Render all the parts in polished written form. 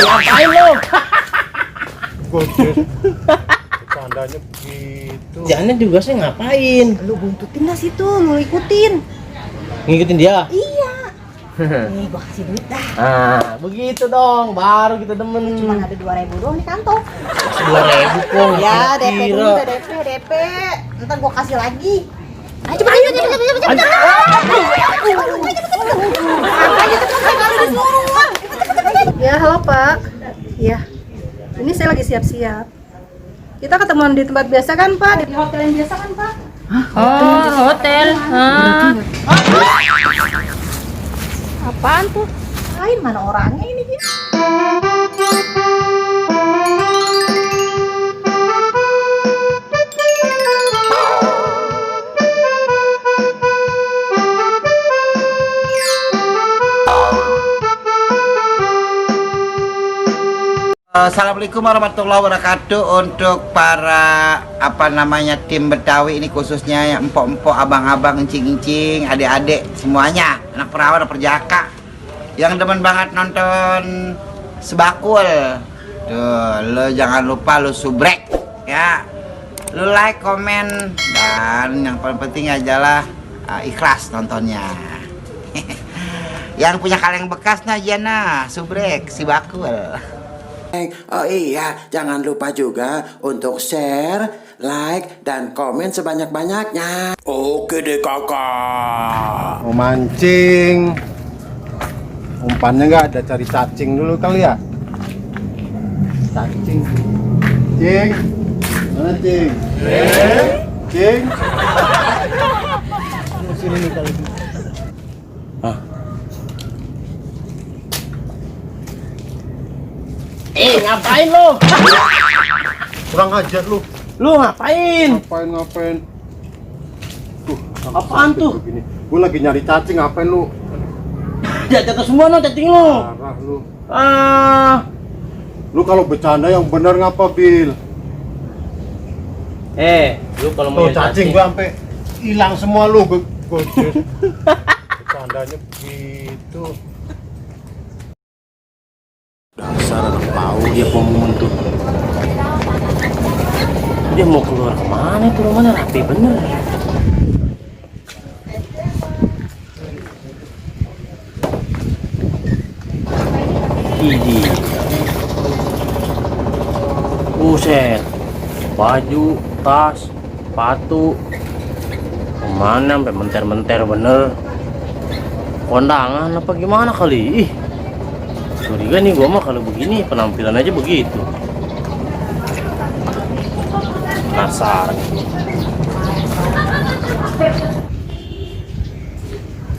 ngapain lo? Godes. Bercandanya begitu. Jangan juga saya ngapain? Lu buntutin lah situ, lu ikutin. Ngikutin dia? Iya. Nih gua kasih duit dah. Nah, begitu dong, baru kita demen. Cuma ada 2.000 doang di kantong. Masih 2.000 kok. Ya, DP kira. dulu, udah DP. Ntar gua kasih lagi. Ayo cepet, ayo cepet. Ya, halo Pak. Ya, ini saya lagi siap-siap. Kita ketemuan di tempat biasa kan Pak? Di hotel yang biasa kan Pak? Oh, hotel. Apaan tuh? Lain mana orangnya ini dia? Assalamualaikum warahmatullahi wabarakatuh. Untuk para tim Betawi ini, khususnya yang empok-empok, abang-abang, encing-encing, adik-adik semuanya, anak perawan, anak perjaka yang demen banget nonton Sebakul tuh, lo jangan lupa lo subrek ya, lo like, komen, dan yang paling penting adalah ikhlas nontonnya. Yang punya kaleng bekas nah jana subrek Sebakul. Oh iya, jangan lupa juga untuk share, like, dan komen sebanyak-banyaknya. Oke deh kakak. Mau mancing. Umpannya nggak ada, cari cacing dulu kali ya. Cacing. Cing. Mana cing? Cing. Sini nih kali. Ngapain lo? Kurang ajar lu. Lu ngapain? Ngapain? Tuh, Apaan tuh? Begini. Gue lagi nyari cacing, ngapain lu? Dia jatuh semua no cacing lo. Parah lu. Lu kalau bercanda yang bener ngapa, Bil? lu kalau mau Tuh cacing gue sampai hilang semua lu. Godes. Bercandanya begitu. dasar anak bau dia pengumuman tuh. Dia mau keluar kemana itu, rumahnya rapi bener. Idi. Buset. Baju, tas, sepatu. Kemana sampai menter-menter bener. Kondangan apa gimana kali? Ih. Curiga nih gua mah kalau begini penampilan aja begitu. Penasaran.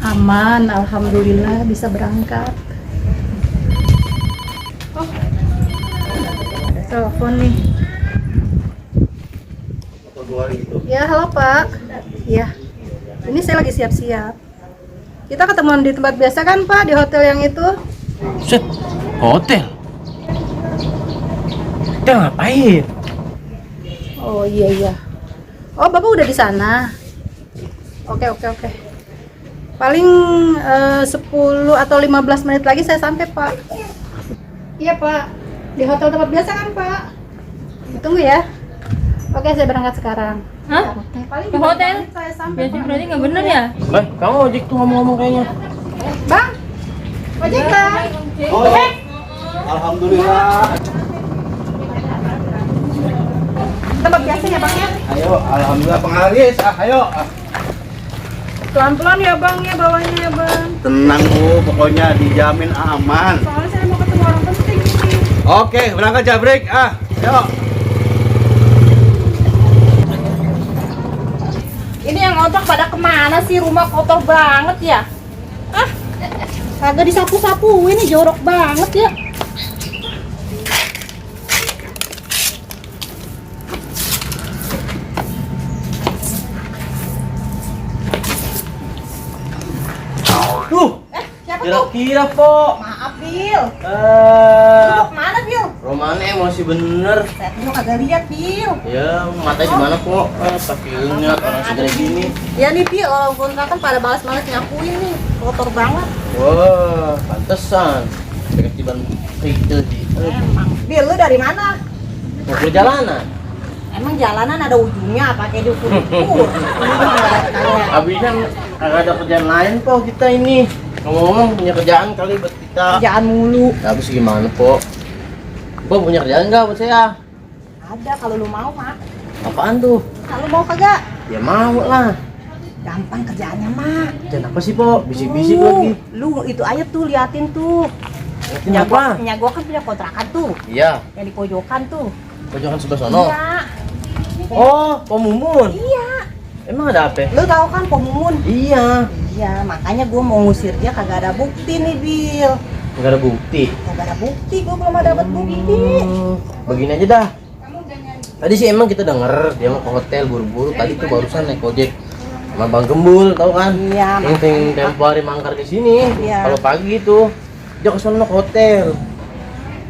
Aman, alhamdulillah bisa berangkat. Oh, ada telepon nih. Ya, halo Pak. Ya, ini saya lagi siap-siap. Kita ketemuan di tempat biasa kan Pak? Di hotel yang itu? Set, hotel. Hotel ngapain? Oh iya. Oh, Bapak udah di sana. Oke. Paling 10 atau 15 menit lagi saya sampai, Pak. Iya, Pak. Di hotel tempat biasa kan, Pak? Tunggu ya. Oke, saya berangkat sekarang. Hah? Paling Ke hotel? saya sampai, Pak. Berarti nggak bener ya? Kamu ojek tuh ngomong-ngomong kayaknya. Bang. Ojek, Bang. Alhamdulillah. Tempat biasa ya, Bang ya? Ayo, alhamdulillah pengharis. Ayo. Pelan-pelan ya, Bang ya, bawahnya ya, Bang. Tenang Bu, pokoknya dijamin aman. Soalnya saya mau ketemu orang penting nih. Oke, berangkat Jabrik. Ayo. Ini yang ngontrak pada kemana sih? Rumah kotor banget ya? Kagak disapu-sapu, ini jorok banget ya. Siapa tuh? Kira-kira po. Maaf, Bil. Lu kemana, Bil? Romane emosi bener. Saya tuh kagak lihat, Bil. Ya, mata di mana po? Pakilnya orang segede gini. Ya nih, Bil, orang kontrakan pada balas-balas nyapuin nih. Kotor banget. Wah, pantesan. Ketiban itu sih. Emang. Bil, lu dari mana? Mau perjalanan. Emang jalanan ada ujungnya apa kayak diukur-ukur? Habisnya kagak ada kerjaan lain kok kita ini. Ngomong punya kerjaan kali buat kita. Kerjaan mulu. Habis gimana kok? Kok punya kerjaan nggak buat saya? Ada kalau lu mau, Mak. Apaan tuh? Kalau mau kagak? Ya mau lah. Gampang kerjaannya, Mak. Dan apa sih po? Bisik-bisik lagi. Lu itu aja tuh liatin tuh. Ngerti apa? Punya gua kan punya kontrakan tuh. Iya. Yang di pojokan tuh. Pojokan sebelah sono. Iya. Oh, Pomumun. Iya. Emang ada apa? Lu tahu kan Pomumun? Iya. Iya, makanya gua mau ngusir dia kagak ada bukti nih, Bil. Nggak ada bukti. Kagak ada bukti, gua belum ada dapat bukti. Begini aja dah. Tadi sih emang kita denger dia mau ke hotel buru-buru. Tadi tuh barusan naik ojek sama Bang Gembul, tahu kan? Iya, Yang tempo hari mangkar di sini. Iya. Kalau pagi itu dia ke sono ke hotel.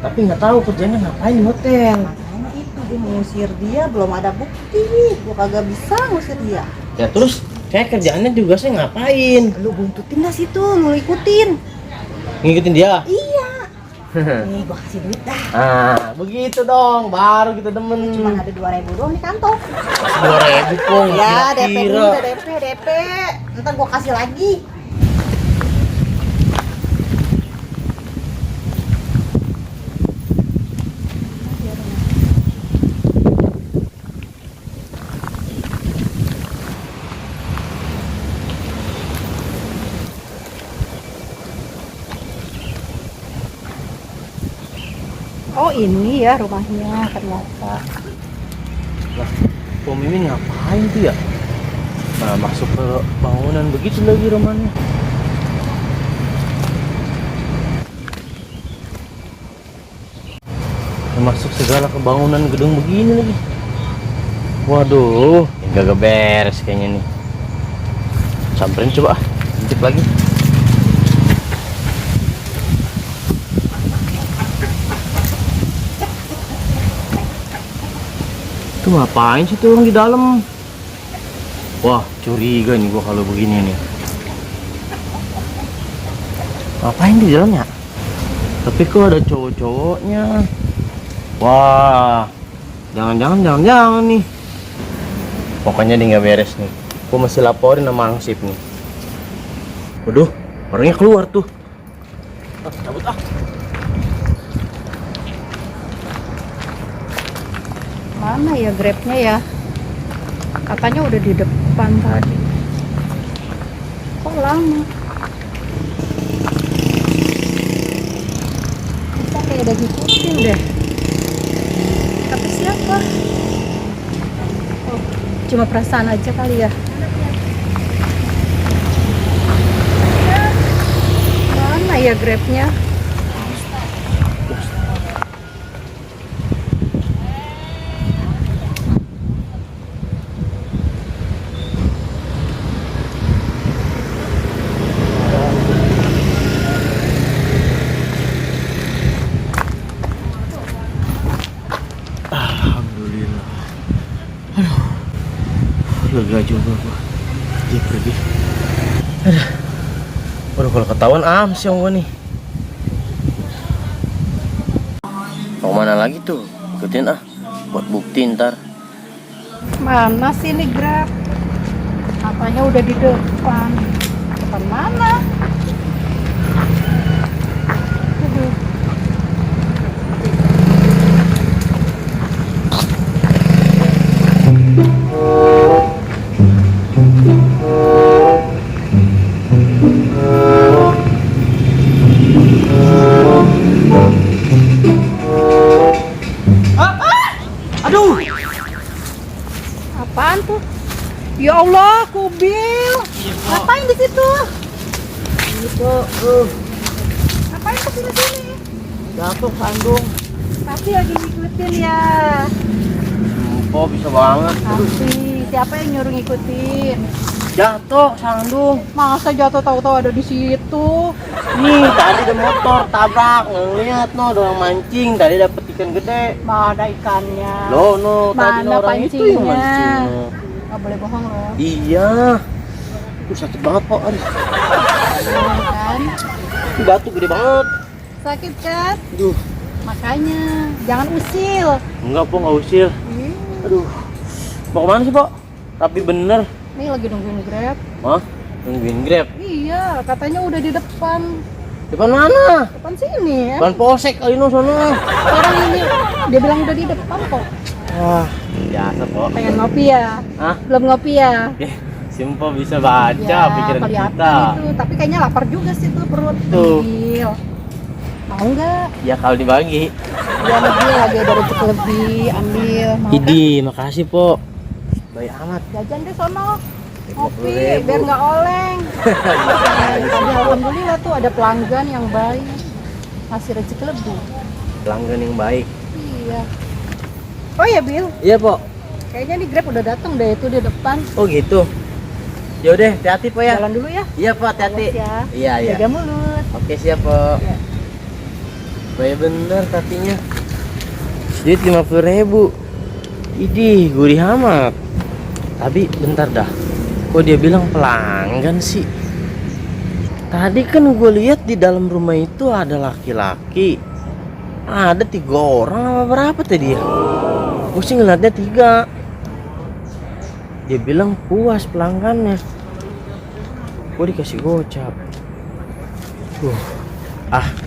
Tapi nggak tahu kerjanya ngapain di hotel. Makanya itu gua mau ngusir dia, belum ada bukti. Gua kagak bisa ngusir dia. Ya terus kayak kerjaannya juga saya ngapain? Lu buntutin dah situ, lu ikutin. Ngikutin dia. Iya. Nih, gua kasih duit dah. Ah, begitu dong, baru kita demen. Cuma ada 2.000 doang di kantong. 2.000 pong. Ya, DP dulu, kira-kira. udah DP. Ntar gua kasih lagi. Oh ini ya rumahnya ternyata. Lah, Pom Mimin ngapain tuh ya? Nah, masuk ke bangunan begitu lagi rumahnya. Masuk segala ke bangunan gedung begini lagi. Waduh, ini gak beres kayaknya nih. Samperin coba, intip lagi. Tuh ngapain sih tuh orang di dalam? Wah, curiga nih gua kalau begini nih. Ngapain di dalamnya? Tapi kok ada cowok-cowoknya? Wah, jangan nih. Pokoknya dia nggak beres nih. Gua masih laporin sama Angsip nih. Waduh, orangnya keluar tuh. Cabut ah. Mana ya Grabnya ya? Katanya udah di depan tadi. Kok lama? Kita kayak udah ngikutin deh. Tapi siapa? Oh, cuma perasaan aja kali ya. Mana ya Grabnya? Alhamdulillah. Lega juga gua. Dia pergi. Waduh, kalau ketahuan amsyong gua nih. Mau mana lagi tuh? Ikutin ah, buat bukti ntar. Mana sih ini Grab? Katanya udah di depan. Depan mana? Aduh. Aduh, Apaan tuh? Ya Allah, kubil. Ngapain di situ? itu Ngapain ke sini-sini? jatuh sandung. Pasti lagi ngikutin ya. Oh, bisa banget. Pasti. Siapa yang nyuruh ngikutin? Jatuh sandung. Masa jatuh tahu-tahu ada di situ? Nih, tadi ada motor tabrak, ngeliat no, ada orang mancing, tadi dapet ikan gede. Mana ikannya? Loh, no, tadi Mana orang itu yang pancingnya? mancing. No. Gak boleh bohong loh. Iya. Sakit banget kok, aduh. Kan? Ini batu gede banget. Sakit kan? Aduh, Makanya jangan usil. enggak po, nggak usil. Aduh, mau kemana sih po? Tapi bener. Nih lagi nungguin Grab. Hah? Nungguin Grab? Iya, katanya udah di depan. Depan mana? Depan sini ya. Depan polsek kali no sono. Orang ini dia bilang udah di depan kok. Wah, biasa po. Pengen ngopi ya? Hah? Belum ngopi ya? Simpo bisa baca pikiran kelihatan kita. itu. Tapi kayaknya lapar juga sih tuh perut. Tuh. Gil. Mau nggak? Ya kalau dibagi. Ya lebih lagi ada rezeki lebih, ambil. Mau kan? Idi, makasih po. Baik amat. Jajan deh sono. Ngopi 50.000. biar nggak oleng. Tadi alhamdulillah tuh ada pelanggan yang baik. Masih rezeki lebih. Pelanggan yang baik. Iya. Oh ya Bil, Iya po. kayaknya nih Grab udah datang deh itu di depan. Oh gitu. Yaudah, hati-hati po ya. Jalan dulu ya. Iya po, hati-hati. Awas ya. Iya iya. Jaga mulut. Oke siap po. Iya. Baik bener tatinya. Duit 50.000. Idih, gurih amat. Tapi bentar dah. Kok dia bilang pelanggan sih? Tadi kan gue lihat di dalam rumah itu ada laki-laki. Ada 3 orang apa berapa tadi ya? Gue sih ngeliatnya 3. Dia bilang puas pelanggannya. Gue dikasih gocap.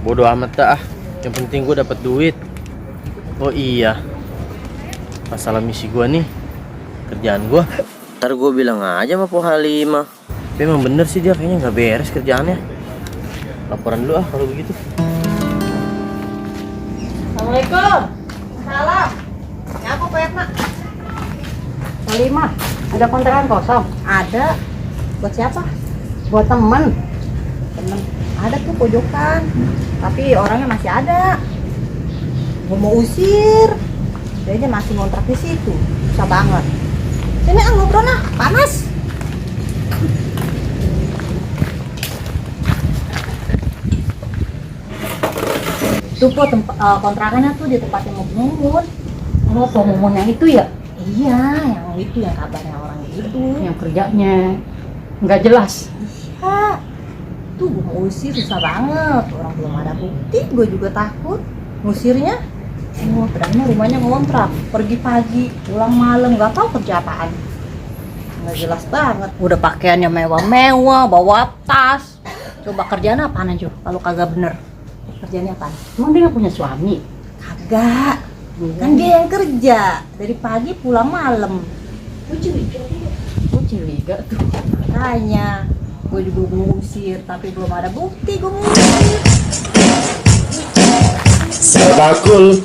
Bodo amat dah. Yang penting gue dapat duit. Oh iya, masalah misi gue nih, kerjaan gue. Ntar gue bilang aja sama Po Halimah. Tapi emang bener sih dia kayaknya nggak beres kerjaannya. Laporan dulu kalau begitu. Assalamualaikum. Salam. Ngapa Pak Yatna? Halimah, ada kontrakan kosong? Ada. Buat siapa? Buat temen. Temen. Ada tuh pojokan. Tapi orangnya masih ada. Gue mau usir. Kayaknya masih ngontrak di situ. Susah banget. Sini ngobrol nah, panas. Tuh po kontrakannya tuh di tempatnya Mumun. Oh, pemumun yang itu ya? Iya, yang itu yang kabarnya orang itu. Yang kerjanya nggak jelas. Iya. Tuh gue mau usir susah banget. Orang belum ada bukti, gue juga takut ngusirnya. Oh, padahal rumahnya ngontrak. Pergi pagi, pulang malam, nggak tahu kerja apaan. Nggak jelas banget. Udah pakaiannya mewah-mewah, bawa tas. Coba kerjaan apaan aja kalau kagak bener. Kerjanya apaan? Emang dia nggak punya suami? Kagak. Kan dia yang kerja dari pagi pulang malam. Oh curiga tuh. Makanya gue juga mau usir, tapi belum ada bukti gue mau usir. Sebakul,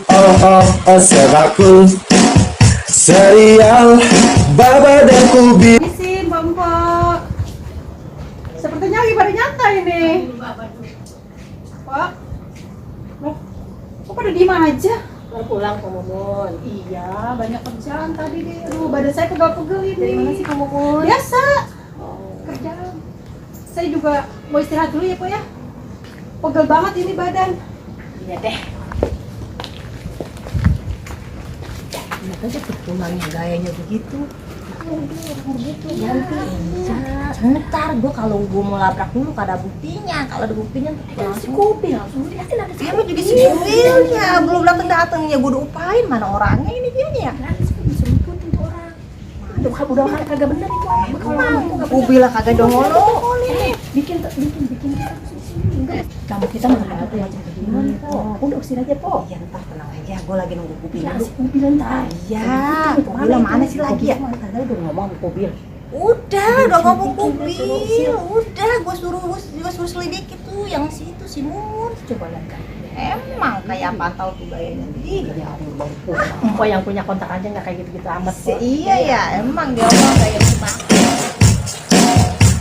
sebakul. Serial Baba dan Kubi. Isi Mbak. Sepertinya lagi pada nyantai ini. Pak. Loh, kok pada diem aja? Baru pulang ke Mumun. Iya, banyak kerjaan tadi deh. Aduh, badan saya pegel-pegel ini. Dari mana sih kamu Mumun? Biasa. Kerjaan. Saya juga mau istirahat dulu ya, Pak ya. Pegel banget ini badan. Iya deh. Lihat aja tuh pulangnya gayanya begitu. Ganti ntar gue kalau gue mau labrak dulu kada buktinya. Kalau ada buktinya si Kubil langsung dilihatin ada si Kubil juga si Kubilnya belum datang ya gue udah upain mana orangnya ini dia ya. Bisa ngikutin tuh orang. Udah kagak bener itu orang. Kubil lah kagak dongolo. Bikin kamu kita mau apa ya gimana po? Udah usir aja po. Iya ntar tenang aja, gue lagi nunggu Kubil dulu. Kubil ntar. Iya. Kubil mana sih lagi ya? Tadi udah ngomong sama Kubil. Udah ngomong Kubil. Udah, gue suruh selidiki tuh yang si itu si Mumun. Coba lihat kan. Emang kayak apa tahu tuh gayanya. Ih, Empok yang punya kontak aja nggak kayak gitu-gitu amat. iya ya, emang dia orang kayak gitu banget.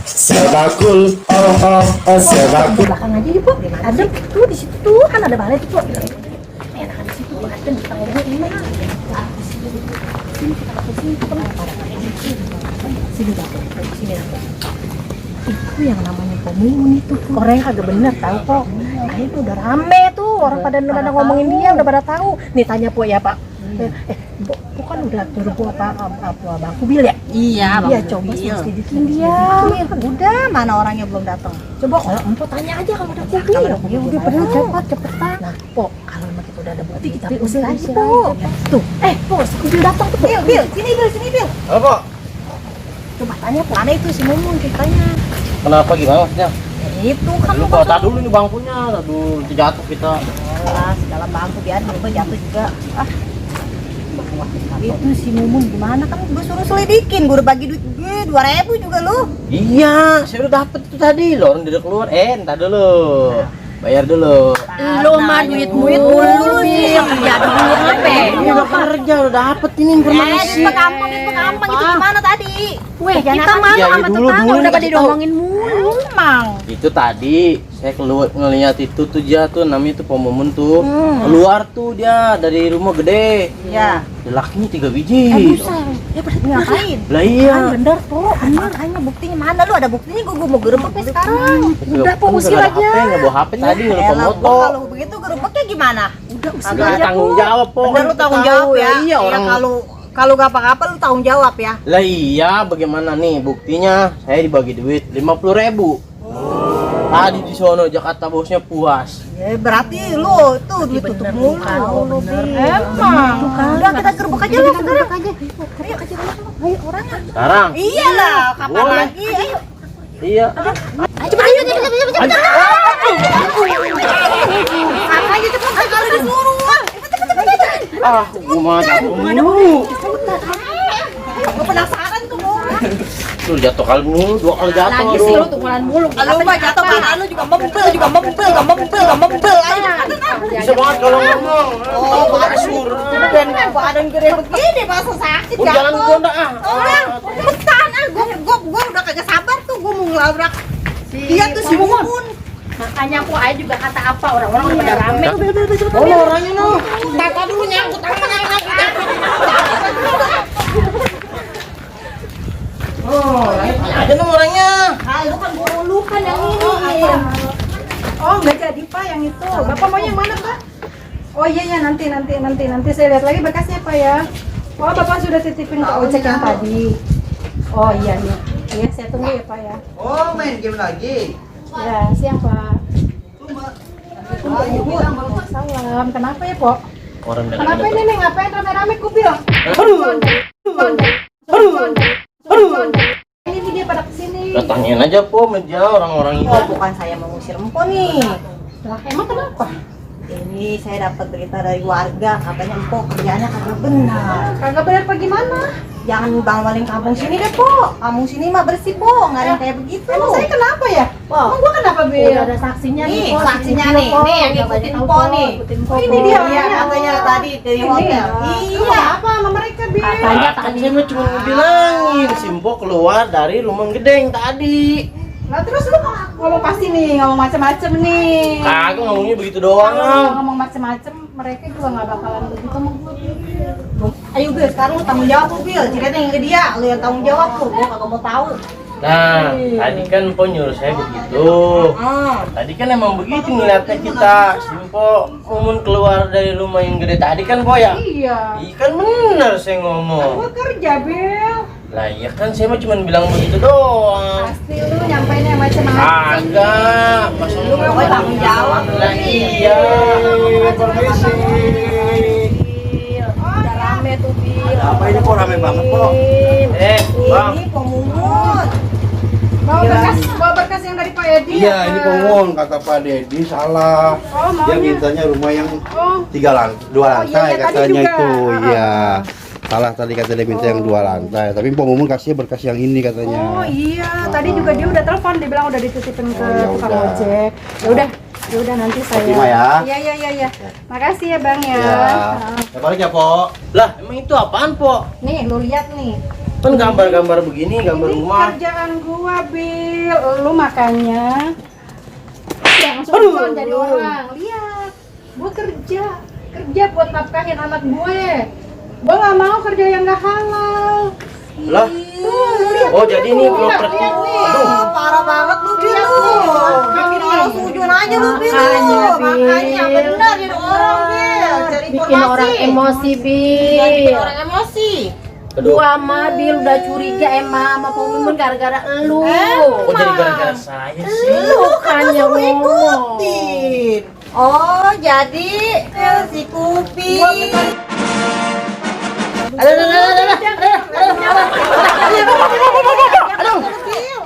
Sebakul, sebakul. Belakang aja ya, Bu. Ada tuh di situ tuh, kan ada balai tuh, Bu. Enakan di situ, ada di tangga ini mah. Sini kita ke sini, kita sini dapur, sini dapur. Itu yang namanya Pemumun itu. Orang yang kagak bener tahu kok. Nah, itu udah rame tuh, orang pada ngomongin dia udah pada tahu. Nih tanya Po ya, Pak. Po aku kan udah nyuruh abangku Bil ya. Iya, Iya, coba selidikin dia. Udah, mana orangnya belum datang. Coba kalau Empo tanya aja kalau ada bukti. Ya udah bener cepetan. Nah, Po, kalau memang kita udah ada bukti, kita usir aja, usir Po. aja. Tuh, Po, si Kubil datang tuh, Po. Bil, sini, Bil. Apa? Coba tanya, Po. Mana itu si Mumun ceritanya? Kenapa gimana maksudnya? Itu kan lu Lupa, tak dulu nih bangkunya, aduh jatuh kita. kelas dalam bangku biar juga jatuh juga. Itu si Mumun gimana kan gue suruh selidikin, gue udah bagi duit gue 2.000 juga lu. Iya, saya udah dapet itu tadi. Lo orang udah keluar. Entar dulu. Bayar dulu. Lo mah duit-duit dulu sih. Ya dulu apa? Ini udah kerja, udah dapet ini informasi. Di Pekampang itu gimana tadi? Weh, kita Iya, malu iya, sama dulu, tetangga dulu udah pada dikasih tahu. diomongin mulu. Emang. Itu tadi saya keluar ngeliat itu tuh dia tuh namanya tuh Pomomun tuh. Keluar tuh dia dari rumah gede. Iya. Lakinya 3 biji. Ya berarti ngapain? Lah iya. Bener, Po. Makanya buktinya mana lu? Ada buktinya gue mau gerebek nih sekarang. Udah, Po, usir Ada aja. HP, nggak bawa HP tadi ngelupa Elah, moto. Po, kalau begitu gerebeknya gimana? Udah Udah tanggung jawab po. Bener lu tanggung jawab ya. Iya orang. Kalau gak apa-apa lu tanggung jawab ya. Lah iya, bagaimana nih buktinya? Saya dibagi duit 50.000. Tadi di sono Jakarta bosnya puas. Ya berarti lu tuh duit tutup mulu. Emang. Udah kita gerebek aja lah sekarang. Ayo orangnya. Sekarang. Iyalah, kapan Boleh. lagi? Ayo. Iya. Cepet. Makanya cepet kalau disuruh. Ah, gua mah mulu. Gue penasaran tuh orang. Tuh jatuh kali mulu, 2 kali jatuh. Lagi sih lu tukeran mulu. Kalau mah jatuh badan lu juga mempel. Ayo cepetan. Bisa banget kalau ngomong. Oh, badan gede begini masa sakit Udah jalan jatuh. gua enggak ah. Orang, cepetan ah, gua udah kagak sabar tuh, gua mau ngelabrak dia tuh si Mumun. Makanya aku aja juga kata apa orang-orang udah pada rame. Oh, orangnya no. Tata dulu nyangkut Oh, aja no orangnya. lu kan lu kan yang ini. Oh, nggak jadi Pak yang itu. Bapak mau yang mana Pak? Oh iya nanti saya lihat lagi berkasnya Pak ya. Oh Bapak sudah titipin ke ojek yang tadi. Oh iya. Iya saya tunggu ya Pak ya. Oh, main game lagi. Ya siang Pak. Salam. Kenapa ya Pok? Orang Kenapa ini nih ngapain rame-rame kubil? Ini dia pada kesini. Tanyain aja po meja orang-orang itu. Oh, bukan saya mengusir Empo nih. Lah emang kenapa? Ini saya dapat berita dari warga, katanya Empo kerjaannya kagak benar. Kagak benar apa gimana? Jangan bang-baling kampung sini deh, Po. Kampung sini mah bersih, Po. Nggak ada yang kayak begitu. Emang saya kenapa ya? Wah. Emang gua kenapa Bil? Udah ada saksinya Nih, Po. saksinya Ikutin nih. Po. Nih, yang ngikutin Po nih. Oh, ini dia Iya, katanya tadi dari Ini hotel. ya? Iya. Apa sama mereka Bil? Katanya Kan saya mah cuma bilangin Simpo keluar dari rumah gedeng tadi. Nah terus lu ngomong pasti nih, ngomong macam-macam nih. Kagak ngomongnya begitu doang. Kalau ah. ngomong macam-macam, mereka juga nggak bakalan begitu sama gue. Ayo, Bil, sekarang lu tanggung jawab tuh, Bil. Ceritain ke dia, lu yang tanggung jawab tuh. Gua kagak mau tahu. Nah, tadi kan Po nyuruh saya begitu. Ah. Tadi kan emang begitu ngeliatnya kita. Simpo Mumun keluar dari rumah yang gede tadi kan Po ya? Iya. Iya kan bener saya ngomong. Gue kerja, Bil. Lah iya kan saya mah cuma bilang begitu doang. Pasti lu nyampainnya macam-macam. Agak, masa lu Pokoknya tanggung jawab. Lah iya. Permisi. Udah rame tuh, Bil. Apa ini kok rame banget kok? Bang. Ini Po Mumun. Bawa berkas yang dari Pak Edi. Iya, apa? ini Pomomun kata Pak Dedi salah. Oh, Dia maunya. mintanya rumah yang Oh, 2 lantai iya, tadi katanya juga. itu. Ah. Iya. Salah tadi kata dia minta yang 2 lantai. Tapi Pomomun kasih berkas yang ini katanya. oh iya. Tadi juga dia udah telepon, dia bilang udah dititipin ke Oh, ya tukang udah. ojek. Ya udah nanti saya. Terima ya. Iya. Makasih ya Bang ya. Ya. Ah. Ya balik ya, Po. Lah, emang itu apaan, Po? Nih, lu lihat nih. Kan gambar-gambar begini, gambar Ini rumah. kerjaan gua, Bil. Lu makanya jangan suka jadi orang. Lihat, gua kerja buat nafkahin anak gue. Gua nggak mau kerja yang nggak halal. Lah, Tuh, lu lihat. oh jadi ini properti. Lihat nih. Wah, parah banget lu, Bil. Bikin orang sujud aja lu, Bil. Makanya, Bil. Makanya benar jadi orang, Bil. cari bikin orang emosi, Bil. orang emosi. Gua mah Bil udah curiga emang sama Pak Mimun gara-gara elu. Kok jadi gara-gara saya sih? Lu kan yang ngomong. Oh, jadi si Kupi.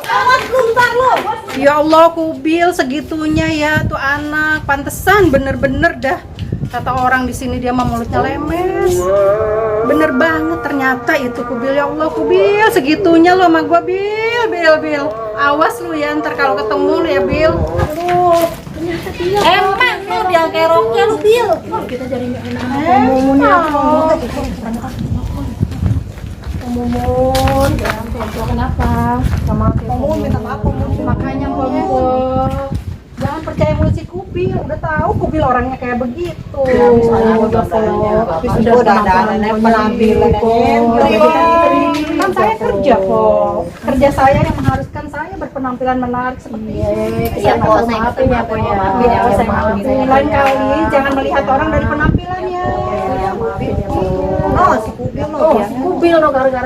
Awas lu, ntar lu. Ya Allah, Kubil segitunya ya tuh anak. Pantesan bener-bener dah. Kata orang di sini dia mah mulutnya lemes. Bener banget ternyata itu Kubil. Ya Allah, Kubil segitunya lo sama gua, Bil. Awas lu ya ntar kalau ketemu lu ya, Bil. Aduh. Emang lu dia kayak roknya lu, Bil. Kita jadi Mumun, jangan tua kenapa? Sama Mumun minta maaf, Mumun. Makanya Mumun. Jangan percaya mulut si Kubil, udah tahu Kubil orangnya kayak begitu. Ya, misalnya udah penampilan Kan saya kerja kok. Kerja saya yang mengharuskan saya berpenampilan menarik seperti ini. Iya, Kok saya maafin ya, Kok ya. Saya maafin. Lain kali jangan melihat orang dari penampilannya. Oh, si Kubil lo. Kubil no gara-gara